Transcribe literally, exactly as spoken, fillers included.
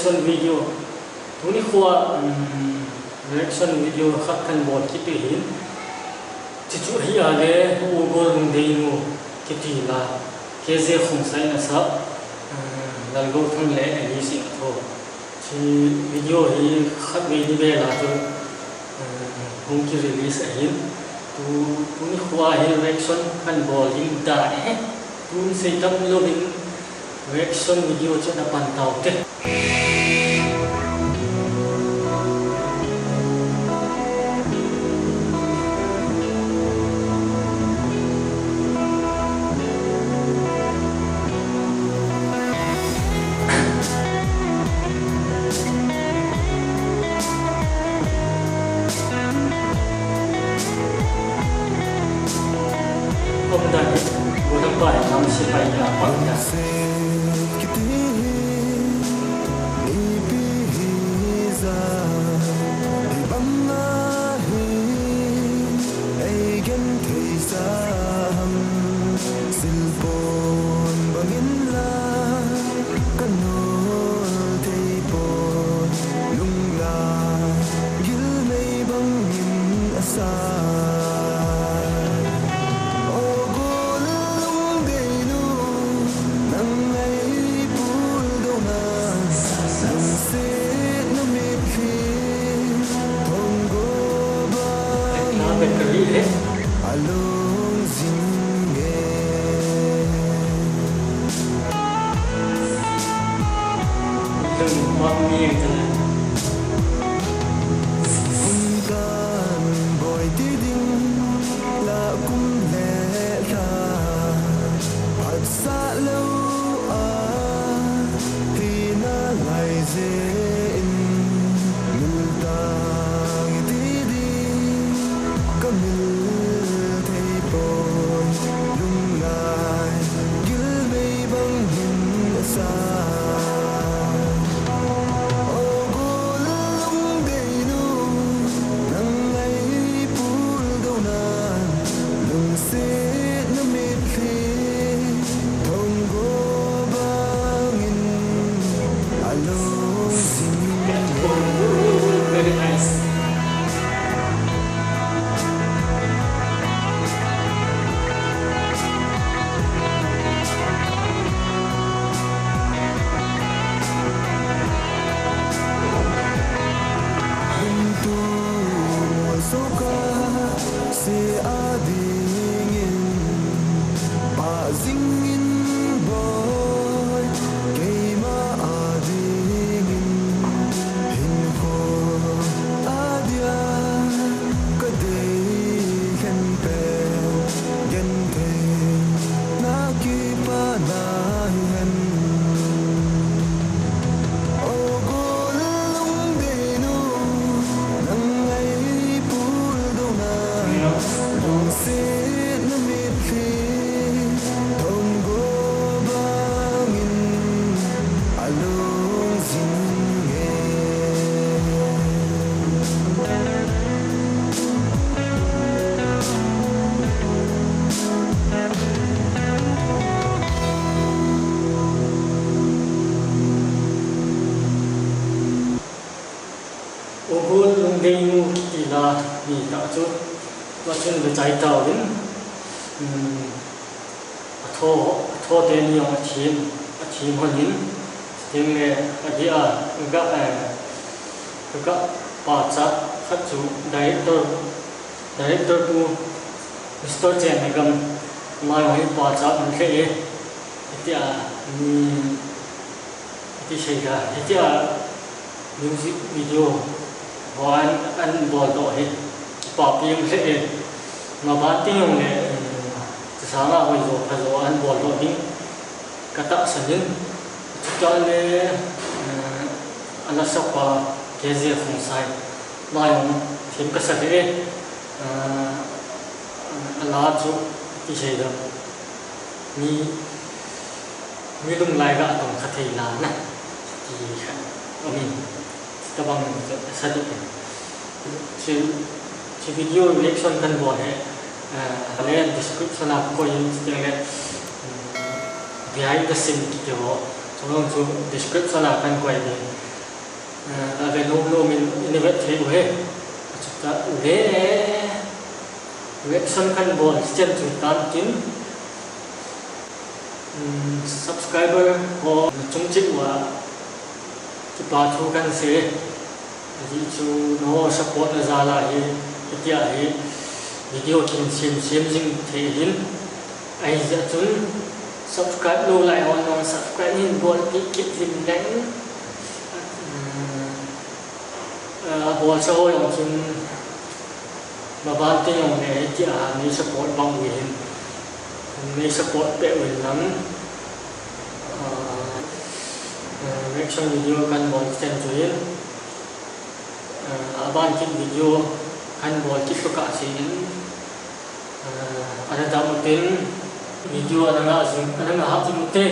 Video. Tuni khoa, um, reaction video khat kan bol kit u hin. Chuchu hi a le, Ogol Lungdeinu kiti la, K J Khongsai in asa, uh, Lalgouthang le Alice in atho. Chu video hi khat vei ni vei la chu, uh, hung ki release ahin. Tu, tuni khoa hi reaction kan bol ding dan e. Tun sei tam louvin reaction video chu na pan tau te. Om dan, gua dan pa, nam sipai ya, pa ya. Very nice. Ogol Lungdeinu kiti la mi ta chu, tua chun ve chai tauvin, um, atho, atho teni jong athim, athim hon in, chuteng le, adeh a, ga, eh, ga pachat khat chu director, director pu Mister Chennagam, ama jong hi pachat um lheh e, hitia, um, Iti sei da, hitia music video ho an, an bol doh hi, kipapi um lheh e, maban teng jong le, eh, chusanga hoi jo, pha jo an bol doh ding, ka tahsan in, chutah le, eh, a lasapa K J Khongsai, ama jong them ka sa lheh e, eh, a la chu, iti sei da, mi, Mi lunglai ga tong kha thei la na. Ti kha. Amin. Tabang sa tu. Chi, chi video reaction kan bol he. Ah, le description a koi in ti le. Hmm, behind the scene kiti ho. Chulong chu description a kan koi ni. Ave nom nom in ina vet thei u hi. Achuta le reaction kan bol chen chu tan tin, subscriber ho chung chik uva kipa thu kan sei. Ahi chu no support na jal a hi, hitia hi video kin sem sem jing thei hin. Ahi jeh chun subscribe lou lai hon jong subscribe hin bolpeh kit jin lang. Abolsa ho jong chun maban teng jong le hitia nei support bang uvin, nei support peh uvin lang. Reaction video kan bol chen chu hin, aban kit video kan bol kit to kah jeh in, ana dam utin, video ana nga jing, ana nga hap jing ute.